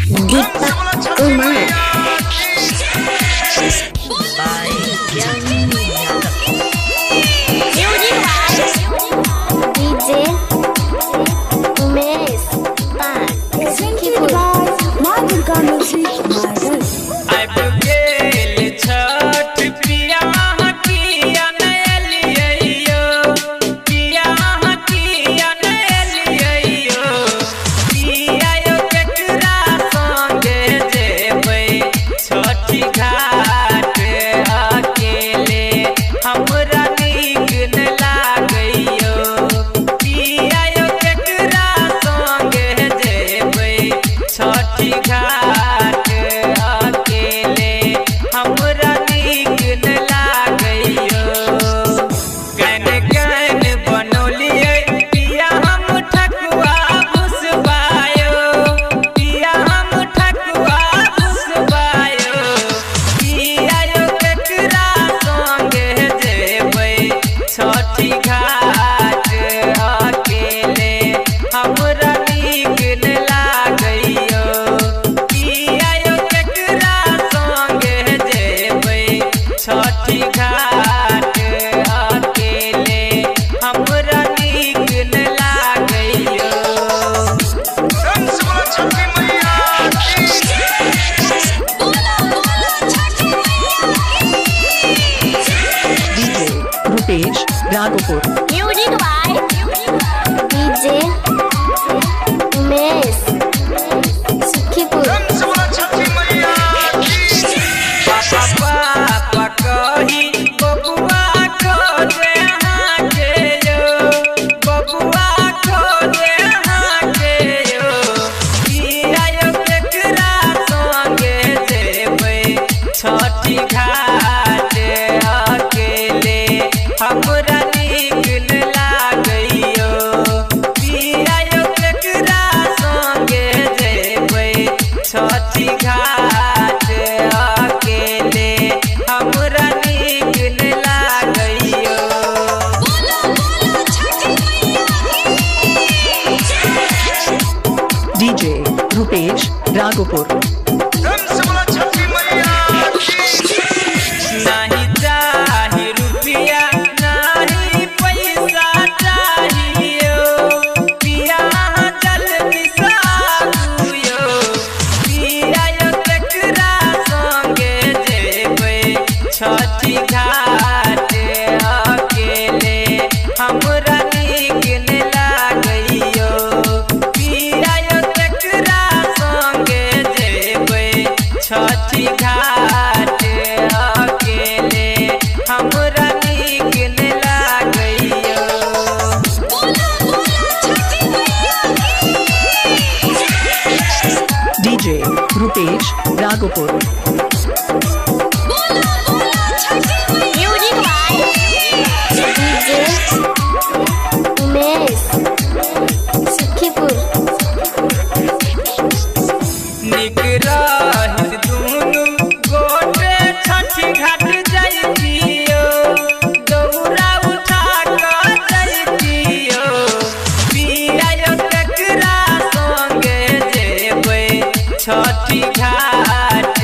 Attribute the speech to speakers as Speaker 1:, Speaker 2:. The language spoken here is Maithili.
Speaker 1: Deepak Kumar.
Speaker 2: By Gyan Yadav.
Speaker 1: Music by DJ Umesh Pan.
Speaker 3: Presented by Ma Durga Music, Margas.
Speaker 4: आबि गेल छठ पिया किया ने एलियै, पिया किया ने एलियै, पिया यौ केकरा संगे जेबै छठी घाट, अकेले हमरा नीक न लागैयो, पिया यौ केकरा संगे जेबै छठी घाट, अकेले हमरा नीक न लागैयो। Can can बनौलियै पिया हम ठकुआ भुसबायो, पिया हम ठकुआ भुसबायो, पिया यौ केकरा संगे जेबै छठी घाट, अकेले हमरा नीक न लागैयो, पिया यौ केकरा संगे जेबै छठी घाट, अकेले हमरा नीक न लागैयो।
Speaker 2: DJ Rupesh Raghopur.
Speaker 1: Music by DJ Umesh Sukhipur.
Speaker 4: पापा पापा कही बबुआ खोजे अहाँके यौ, बबुआ खोजे अहाँके यौ, पिया यौ केकरा संगे जेबै छठी घाट, अकेले हमरा नीक न लागैयो, पिया यौ केकरा संगे जेबै छठी घाट, अकेले हमरा नीक न लागैयो।
Speaker 2: DJ Rupesh Raghopur.
Speaker 4: नाही चाही रुपया नाही पैसा चाहियो, पिया जल्दी साबुयो, पिया यौ केकरा संगे जेबै छठी घाट, अकेले हमरा नीक न लागैयो, पिया यौ केकरा संगे जेबै छठी घाट, अकेले हमरा नीक न लागैयो।
Speaker 2: DJ Rupesh Raghopur.
Speaker 1: Music by DJ Umesh Sukhipur.
Speaker 4: नीक रहित दुनू गोटे छठी घाट जैतियो, दौरा उठा कऽ जैतियो, पिया यौ केकरा संगे जेबै छठी घाट,